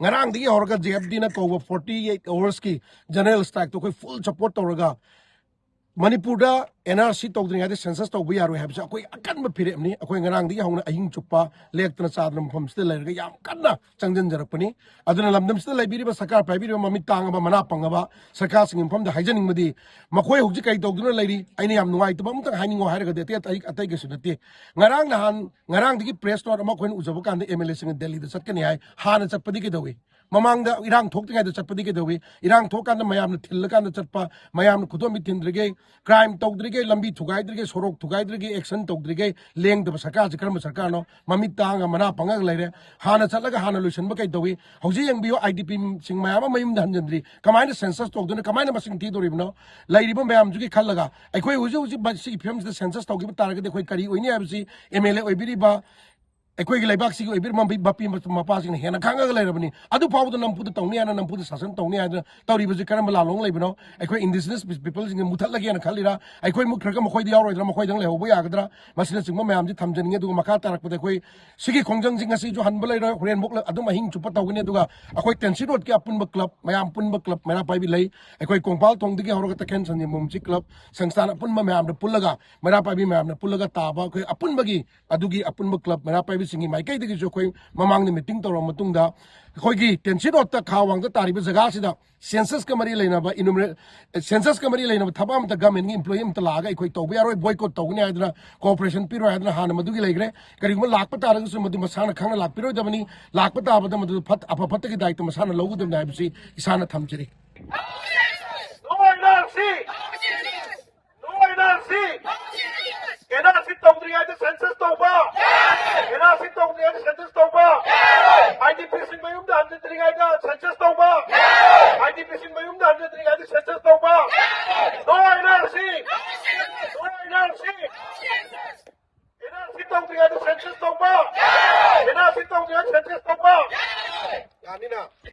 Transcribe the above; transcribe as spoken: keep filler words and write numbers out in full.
ꯉꯔꯥꯡꯗꯒꯤ ꯍꯧꯔꯒ J F ꯗꯤꯅ ꯀꯧꯕ ꯐꯣꯔꯇꯤ ꯑꯩꯠ ꯑꯋꯥꯔꯁꯀꯤ ꯖꯦꯅꯔꯦꯜ ꯁ꯭ꯇ꯭ꯔꯥꯏꯛꯇꯣ ꯑꯩꯈꯣꯏ ꯐꯨꯜ ꯁꯄꯣꯔꯠ ꯇꯧꯔꯒ ꯃꯅꯤꯄꯨꯔꯗ ꯑꯦꯟ ꯑꯥꯔ ꯁꯤ ꯇꯧꯗ꯭ꯔꯤꯉꯩꯗ ꯁꯦꯟꯁꯁ ꯇꯧꯕ ꯌꯥꯔꯣꯏ ꯍꯥꯏꯕꯁꯦ ꯑꯩꯈꯣꯏ ꯑꯀꯟꯕ ꯐꯤꯔꯦꯞꯅꯤ꯫ ꯑꯩꯈꯣꯏ ꯉꯔꯥꯡꯗꯒꯤ ꯍꯧꯅ ꯑꯍꯤꯡ ꯆꯨꯞꯄ ꯂꯦꯛꯇꯅ ꯆꯥꯗꯅ ꯃꯐꯝꯁꯤꯗ ꯂꯩꯔꯒ ꯌꯥꯝ ꯀꯟꯅ ꯆꯪꯁꯤꯟꯖꯔꯛꯄꯅꯤ꯫ ꯑꯗꯨꯅ ꯂꯝꯗꯝꯁꯤꯗ ꯂꯩꯕꯤꯔꯤꯕ ꯁꯔꯀꯥꯔ ꯄꯥꯏꯕꯤꯔꯤꯕ ꯃꯃꯤꯠ ꯇꯥꯡꯉꯕ ꯃꯅꯥ ꯄꯪꯉꯕ ꯁꯔꯀꯥꯔꯁꯤꯡꯒꯤ ꯃꯐꯝꯗ ꯍꯥꯏꯖꯅꯤꯡꯕꯗꯤ, ꯃꯈꯣꯏ ꯍꯧꯖꯤꯛ ꯀꯔꯤ ꯇꯧꯗꯨꯅ ꯂꯩꯔꯤ? ꯑꯩꯅ ꯌꯥꯝ ꯅꯨꯡꯉꯥꯏꯇꯕ ꯑꯃꯇꯪ ꯍꯥꯏꯅꯤꯡꯉꯣ ꯍꯥꯏꯔꯒꯗꯤ ꯑꯇꯩ ꯑꯇꯩ ꯑꯇꯩ ꯀꯩꯁꯨ ꯅꯠꯇꯦ꯫ ꯉꯔꯥꯡ ꯅꯍꯥꯟ ꯉꯔꯥꯡꯗꯒꯤ ꯄ꯭ꯔꯦꯁ ꯅꯣꯠ ꯑꯃ ꯑꯩꯈꯣꯏꯅ ꯎꯖꯕ ꯀꯥꯟꯗ ꯑꯦꯝ ꯑꯦꯜ ꯑꯦꯁꯤꯡꯅ ꯗꯦꯜꯂꯤꯗ ꯆꯠꯀꯅꯤ ꯍꯥꯏ꯫ ꯍꯥꯟꯅ ꯆꯠꯄꯗꯤ ꯀꯩꯗꯧꯏ? ꯃꯃꯥꯡꯗ ꯏꯔꯥꯡ ꯊꯣꯛꯇ꯭ꯔꯤꯉꯩꯗ ꯆꯠꯄꯗꯤ ꯀꯩꯗꯧꯏ? ꯏꯔꯥꯡ ꯊꯣꯛꯀꯥꯟꯗ ꯃꯌꯥꯝꯅ ꯊꯤꯜꯂꯀꯥꯟꯗ ꯆꯠꯄ, ꯃꯌꯥꯝꯅ ꯈꯨꯗꯣꯝꯕꯤ ꯊꯤꯟꯗ꯭ꯔꯤꯈꯩ, ꯀ꯭ꯔꯥꯏꯝ ꯇꯧꯗ꯭ꯔꯤꯈꯩ, ꯂꯝꯕꯤ ꯊꯨꯒꯥꯏꯗ꯭ꯔꯤꯈꯩ, ꯁꯣꯔꯣꯛ ꯊꯨꯒꯥꯏꯗ꯭ꯔꯤꯈꯩ, ꯑꯦꯛꯁꯟ ꯇꯧꯗ꯭ꯔꯤꯈꯩ ꯂꯦꯡꯗꯕ ꯁꯔꯀꯥꯔꯁꯤ ꯀꯔꯝꯕ ꯁꯔꯀꯥꯔꯅꯣ? ꯃꯃꯤꯠ ꯇꯥꯡꯉ ꯃꯅꯥ ꯄꯪꯉꯒ ꯂꯩꯔꯦ꯫ ꯍꯥꯟꯅ ꯆꯠꯂꯒ ꯍꯥꯟꯅ ꯂꯣꯏꯁꯤꯟꯕ ꯀꯩ ꯇꯧꯏ? ꯍꯧꯖꯤꯛ ꯌꯦꯡꯕꯤꯌꯨ, ꯑꯥꯏ ꯗꯤ ꯄꯤꯁꯤꯡ ꯃꯌꯥꯝ ꯑꯃ ꯃꯌꯨꯝꯗ ꯍꯟꯖꯤꯟꯗ꯭ꯔꯤ꯫ ꯀꯃꯥꯏꯅ ꯁꯦꯟꯁꯁ ꯇꯧꯗꯣꯏꯅꯣ? ꯀꯃꯥꯏꯅ ꯃꯁꯤꯡ ꯊꯤꯗꯣꯔꯤꯕꯅꯣ? ꯂꯩꯔꯤꯕ ꯃꯌꯥꯝꯁꯤꯒꯤ ꯈꯜꯂꯒ ꯑꯩꯈꯣꯏ ꯍꯧꯖꯤꯛ ꯍꯧꯖꯤꯛ ꯁꯤꯒꯤ ꯐꯤꯕꯝꯁꯤꯗ ꯁꯦꯟꯁꯁ ꯇꯧꯈꯤꯕ ꯇꯥꯔꯒꯗꯤ ꯑꯩꯈꯣꯏ ꯀꯔꯤ ꯑꯣꯏꯅꯤ ꯍꯥꯏꯕꯁꯤ ꯑꯦꯝ ꯑꯦꯜ ꯑꯦ ꯑꯣꯏꯕꯤꯔꯤꯕ ꯑꯩꯈꯣꯏꯒꯤ ꯂꯩꯕꯥꯛꯁꯤꯒꯤ ꯑꯣꯏꯕꯤꯔꯤꯕ ꯃꯄꯤ ꯃꯄꯥꯁꯤꯡꯅ ꯍꯦꯟꯅ ꯈꯪꯉꯒ ꯂꯩꯔꯕꯅꯤ꯫ ꯑꯗꯨ ꯐꯥꯎꯕꯗ ꯅꯝꯐꯨꯗ ꯇꯧꯅꯤ ꯍꯥꯏꯅ, ꯅꯝꯐꯨꯗ ꯁꯥꯁꯟ ꯇꯧꯅꯤ ꯍꯥꯏꯗꯅ ꯇꯧꯔꯤꯕꯁꯤ ꯀꯔꯝꯕ ꯂꯥꯜꯂꯣꯡ ꯂꯩꯕꯅꯣ? ꯑꯩꯈꯣꯏ ꯏꯟꯗꯤꯖꯤꯅꯁ ꯄꯤꯄꯜꯁꯤꯡꯁꯦ ꯃꯨꯊꯠꯂꯒꯦꯅ ꯈꯜꯂꯤꯔꯥ? ꯑꯩꯈꯣꯏ ꯃꯨꯠꯈ꯭ꯔꯒ ꯃꯈꯣꯏꯗ ꯌꯥꯎꯔꯣꯏꯗ꯭ꯔꯥ? ꯃꯈꯣꯏꯗꯪ ꯂꯩꯍꯧꯕ ꯌꯥꯒꯗ꯭ꯔꯥ? ꯃꯁꯤꯅꯆꯤꯡꯕ ꯃꯌꯥꯝꯁꯤ ꯊꯝꯖꯅꯤꯡꯉꯤ꯫ ꯑꯗꯨꯒ ꯃꯈꯥ ꯇꯥꯔꯛꯄꯗ ꯑꯩꯈꯣꯏ ꯁꯤꯒꯤ ꯈꯣꯡꯖꯪꯁꯤ ꯉꯁꯤꯁꯨ ꯍꯟꯕ ꯂꯩꯔꯣꯏ, ꯍꯣꯔꯦꯟ ꯃꯨꯛ ꯑꯗꯨꯝ ꯑꯍꯤꯡ ꯆꯨꯞꯄ ꯇꯧꯒꯅꯤ꯫ ꯑꯗꯨꯒ ꯑꯩꯈꯣꯏ ꯇꯦꯟꯁꯤ ꯔꯣꯗꯀꯤ ꯑꯄꯨꯟꯕ ꯀ꯭ꯂꯕ, ꯃꯌꯥꯝ ꯄꯨꯟꯕ ꯀ꯭ꯂꯕ ꯃꯩꯔꯥ ꯄꯥꯏꯕꯤ ꯂꯩ꯫ ꯑꯩꯈꯣꯏ ꯀꯣꯡꯄꯥꯜ ꯊꯣꯡꯗꯒꯤ ꯍꯧꯔꯒ ꯇꯈꯦꯜ ꯁꯟꯖꯦꯟꯕꯝꯁꯤ ꯀ꯭ꯂꯕ ꯁꯪꯁꯊꯥꯟ ꯑꯄꯨꯟꯕ ꯃꯌꯥꯝꯅ ꯄꯨꯜꯂꯒ, ꯃꯩꯔꯥ ꯄꯥꯏꯕꯤ ꯃꯌꯥꯝꯅ ꯄꯨꯜꯂꯒ ꯇꯥꯕ ꯑꯩꯈꯣꯏ ꯑꯄꯨꯟꯕꯒꯤ, ꯑꯗꯨꯒꯤ ꯑꯄꯨꯟꯕ ꯀ꯭ꯂꯕ ꯃꯩꯔꯥ ꯄꯥꯏꯕꯤꯁꯤꯡꯒꯤ ꯃꯥꯏꯀꯩꯗꯒꯤꯁꯨ ꯑꯩꯈꯣꯏ ꯃꯃꯥꯡꯗ ꯃꯤꯇꯤꯡ ꯇꯧꯔꯕ ꯃꯇꯨꯡꯗ ꯑꯩꯈꯣꯏꯒꯤ ꯇꯦꯟꯁꯤ ꯔꯣꯗꯇ ꯈꯥ ꯋꯥꯡꯗ ꯇꯥꯔꯤꯕ ꯖꯒꯥꯁꯤꯗ ꯁꯦꯟꯁꯁꯀ ꯃꯔꯤ ꯂꯩꯅꯕ ꯏꯅꯨꯃꯔꯦ-, ꯁꯦꯟꯁꯁꯀ ꯃꯔꯤ ꯂꯩꯅꯕ ꯊꯕꯛ ꯑꯃꯇ ꯒꯃꯦꯟꯒꯤ ꯏꯝꯄ꯭ꯂꯣꯌꯤ ꯑꯃꯇ ꯂꯥꯛꯑꯒ ꯑꯩꯈꯣꯏ ꯇꯧꯕ ꯌꯥꯔꯣꯏ, ꯕꯣꯏꯀꯣꯠ ꯇꯧꯒꯅꯤ ꯍꯥꯏꯗꯅ, ꯀꯣꯑꯣꯄꯔꯦꯁꯟ ꯄꯤꯔꯣꯏ ꯍꯥꯏꯗꯅ ꯍꯥꯟꯅ ꯃꯗꯨꯒꯤ ꯂꯩꯈ꯭ꯔꯦ꯫ ꯀꯔꯤꯒꯨꯝꯕ ꯂꯥꯛꯄ ꯇꯥꯔꯒꯁꯨ ꯃꯗꯨ ꯃꯁꯥꯅ ꯈꯪꯅ ꯂꯥꯛꯄꯤꯔꯣꯏꯗꯕꯅꯤ꯫ ꯂꯥꯛꯄ ꯇꯥꯕꯗ ꯃꯗꯨ ꯐꯠ-, ꯑꯐ ꯐꯠꯇꯒꯤ ꯗꯥꯏꯇ ꯃꯁꯥꯅ ꯂꯧꯒꯗꯕꯅꯤ ꯍꯥꯏꯕꯁꯤ ꯏꯁꯥꯅ ꯊꯝꯖꯔꯤ꯫ No N R C! No N R C! N R C ꯇꯧꯗ꯭ꯔꯤꯉꯩꯗ ꯁꯦꯟꯁꯁ ꯇꯧꯕ! N R C ꯇꯧꯗ꯭ꯔꯤꯉꯩꯗ ꯁꯦꯟꯁꯁ ꯇꯧꯕ! ꯑꯥꯏ ꯗꯤ ꯄꯤꯁꯤꯡ ꯃꯌꯨꯝꯗ ꯍꯟꯖꯤꯟꯗ꯭ꯔꯤꯉꯩꯗ ꯁꯦꯟꯁꯁ ꯇꯧꯕ! ꯑꯥꯏ ꯗꯤ ꯄꯤꯁꯤꯡ ꯃꯌꯨꯝꯗ ꯍꯟꯖꯤꯟꯗ꯭ꯔꯤꯉꯩꯗ ꯁꯦꯟꯁꯁ ꯇꯧꯕ! No N R C! No N R C! N R C ꯇꯧꯗ꯭ꯔꯤꯉꯩꯗ census ꯇꯧꯕ! N R C ꯇꯧꯗ꯭ꯔꯤꯉꯩꯗ ꯁꯦꯟꯁꯁ ꯇꯧꯕ! ꯌꯥꯅꯤꯅ?